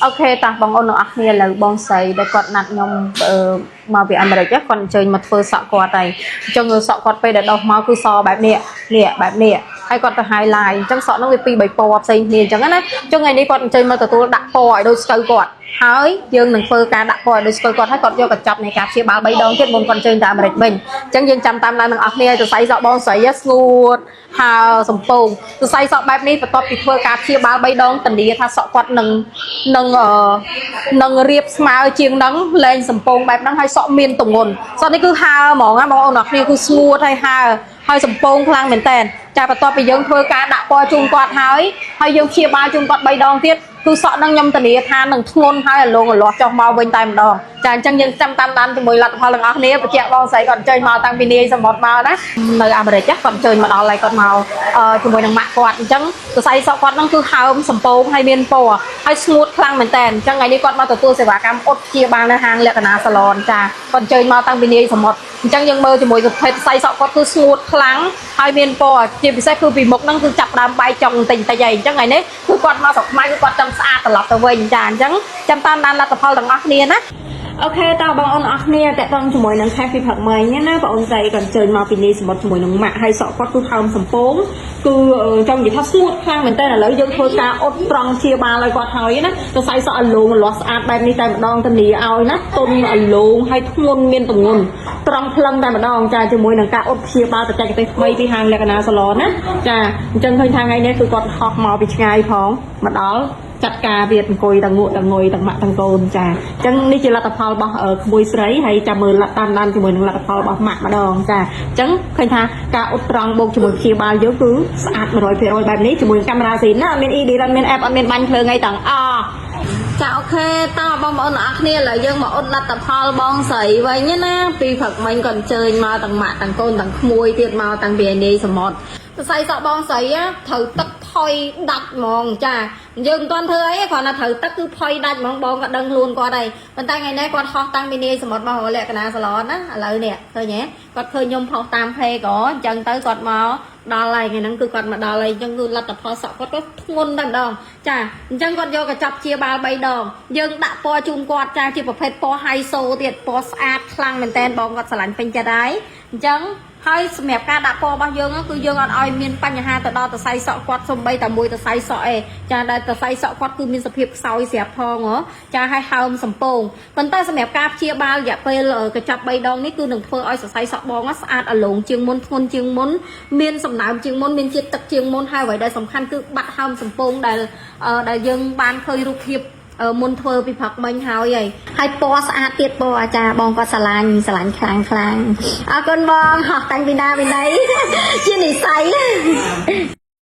OK តោះបងអូនទាំងអស់គ្នាឥឡូវបងស្រីដែលគាត់ណាត់ខ្ញុំអឺមកពីអាមេរិកគាត់អញ្ជើញមកធ្វើសក់គាត់ហើយអញ្ចឹងសក់គាត់ពេលដែលដោះមកគឺសបែបនេះនេះបែបនេះហើយគាត់ទៅ highlight អញ្ចឹងសក់ហ្នឹងវាពីរបីពណ៌ផ្សេងគ្នាអញ្ចឹងណាអញ្ចឹងថ្ងៃនេះគាត់អញ្ជើញមកទទួលដាក់ពណ៌ឲ្យដូចស្កូវគាត់ហើយយើងនឹងធ្វើការដាក់ពណ៌ឲ្យដូចស្កូវគាត់ហើយគាត់យកកញ្ចប់នៃការព្យាបាល3ដងទៀតមុនគាត់អញ្ជើញទៅអាមេរិកវិញអញ្ចឹងយើងចាំតាមដានទាំងអស់គ្នាឲ្យសរសៃសក់បងស្រីស្ងួតហើសំពងសរសៃសក់បែបនេះបន្ទាប់ពីធ្វើការព្យាបាល3ដងធានាថាសក់គាត់នឹងនឹងអឺនឹងរៀបស្មើជាងនឹងលែងសំពងបែបហ្នឹងហើយសក់មានទម្ងន់សក់នេះគឺហើហ្មងណាបងប្អូនអរគ្នាគឺស្ងួតហើយហើហើយសំពងខ្លាំងមែនតើចាបន្ទាប់ពីយើងធ្វើការដាក់ពណ៌ជូនគាត់ហើយហើយយើងព្យាបាលជូនគាត់3ដងទៀតគឺសក់នឹងខ្ញុំធានាថានឹងធ្ងន់ហើយអាលងអាលាស់ចុះមកវិញតែម្ដងចាអញ្ចឹងយើងចាំតាមដានជាមួយលទ្ធផលទាំងអស់គ្នាបញ្ជាក់បងស្រីគាត់អញ្ជើញមកតាំងពីនាយសមុទ្រមកណានៅអាមេរិកគាត់អញ្ជើញមកដល់ហើយគាត់មកជាមួយនឹងម៉ាក់គាត់អញ្ចឹងសរសៃសក់គាត់ហ្នឹងគឺហើមសំពងហើយមានពណ៌ហើយស្ងួតខ្លាំងមែនតើអញ្ចឹងថ្ងៃនេះគាត់មកទទួលសេវាកម្មអ៊ុតព្យាបាលនៅហាងលក្ខណាសាឡនចាគាត់អញ្ជើញមកតាំងពីនាយសមុទ្រអញ្ចឹងយើងមើលជាមួយប្រភេទសៃសក់គាត់គឺស្ងួតខ្លាំងហើយមានពណ៌ជាពិសេសគឺពីមុខហ្នឹងគឺចាប់ដើមបែកចុងបន្តិចបន្តិចហើយអញ្ចឹងថ្ងៃនេះគឺគាត់មកស្រុកខ្មែរគឺគាត់ចង់ស្អាតត្រឡប់ទៅវិញចាអញ្ចឹងចាំតាមដានលទ្ធផលទាំងអស់គ្នាណាOK តើបងអូនអរគ្នាតាក់ទងជាមួយនឹងខែពីព្រឹកមិញណាបងអូនស្រីក៏អញ្ជើញមកពីនេះសមុទ្រជាមួយនឹងម៉ាក់ហើយសក់គាត់គឺហើមសំពងគឺចង់និយាយថាស្ងួតខ្លាំងមែនតើឥឡូវយើងធ្វើការអ៊ុតត្រង់ជាបាលឲ្យគាត់ហើយណាសរសៃសក់អលងលាស់ស្អាតបែបនេះតែម្ដងធានាឲ្យណាទុនអលងហើយធ្ងន់មានទម្ងន់ត្រង់ភ្លឹងតែម្ដងចាជាមួយនឹងការអ៊ុតព្យាបាលបច្ចេកទេសថ្មីពីហាងលក្ខណាសាឡនណាចាអញ្ចឹងឃើញថាថ្ងៃនេះគឺគាត់ហោះមកពីឆ្ងាយផងមកដល់ចាត់ការទៀតអង្គុយទាំងងក់ទាំងងុយទាំងម៉ាក់ទាំងកូនចាអញ្ចឹងនេះជាលទ្ធផលរបស់ក្មួយស្រីហើយចាំមើលតាមដានជាមួយនឹងលទ្ធផលរបស់ម៉ាក់ម្ដងចាអញ្ចឹងឃើញថាការអ៊ុតត្រង់បូកជាមួយព្យាបាលយើងគឺស្អាត100%បែបនេះជាមួយកាមេរ៉ាស៊ីនណាអត់មាន ED អត់មាន app អត់មានបាញ់ភ្លើងអីទាំងអស់ចា OK តោះបងប្អូនអរគ្នាឥឡូវយើងមកអ៊ុតលទ្ធផលបងស្រីវិញណាពីព្រឹកមិញក៏អញ្ជើញមកទាំងម៉ាក់ទាំងកូនទាំងក្មួយទៀតមកតាំងពីឯនាយសមុទ្រសរសៃសក់បងស្រីត្រូវទឹកផុយដាច់ហ្មងចាយើងមិនទាន់ធ្វើអីគ្រាន់តែត្រូវទឹកគឺផុយដាច់ហ្មងបងក៏ដឹងខ្លួនគាត់ហើយប៉ុន្តែថ្ងៃនេះគាត់ហោះតាំងពីនាយសមុទ្រមករលក្ខណាសាឡនណាឥឡូវនេះឃើញទេគាត់ឃើញខ្ញុំផុសតាម page ក៏អញ្ចឹងទៅគាត់មកដល់ហើយថ្ងៃហ្នឹងគឺគាត់មកដល់ហើយអញ្ចឹងគឺលទ្ធផលសក់គាត់ក៏ធ្ងន់តែម្ដងចាអញ្ចឹងគាត់យកកញ្ចប់ជាបាល3ដងយើងដាក់ពណ៌ជូនគាត់ចាជាប្រភេទពណ៌ហៃសូទៀតពណ៌ស្អាតខ្លាំងមែនតើបងគាត់ស្រឡាញ់ពេញចិត្តហើយអញ្ចឹងហើយសម្រាប់ការដាក់ពណ៌របស់យើងគឺយើងអត់ឲ្យមានបញ្ហាទៅដល់សរសៃសក់គាត់សំបីតែមួយសរសៃសក់ឯងចាដែលសរសៃសក់គាត់គឺមានសភាពខ្សោយស្រាប់ផងហ៎ចាឲ្យហើមសំពងប៉ុន្តែសម្រាប់ការព្យាបាលរយៈពេលកញ្ចប់3ដងនេះគឺនឹងធ្វើឲ្យសរសៃសក់បងស្អាតអលងជាងមុនធ្ងន់ជាងមុនមានសំណើមជាងមុនមានជាតិទឹកជាងមុនហើយអ្វីដែលសំខាន់គឺបាត់ហើមសំពងដែលដែលយើងបានឃើញរូបភាពមុនធ្វើពីព្រឹកមិញហើយហើយពណ៌ស្អាតទៀតពណ៌អាចារ្យបងគាត់ស្រឡាញ់ស្រឡាញ់ខ្លាំងខ្លាំងអរគុណបងហោះតាំងពីណាពីណីជានិស័យ។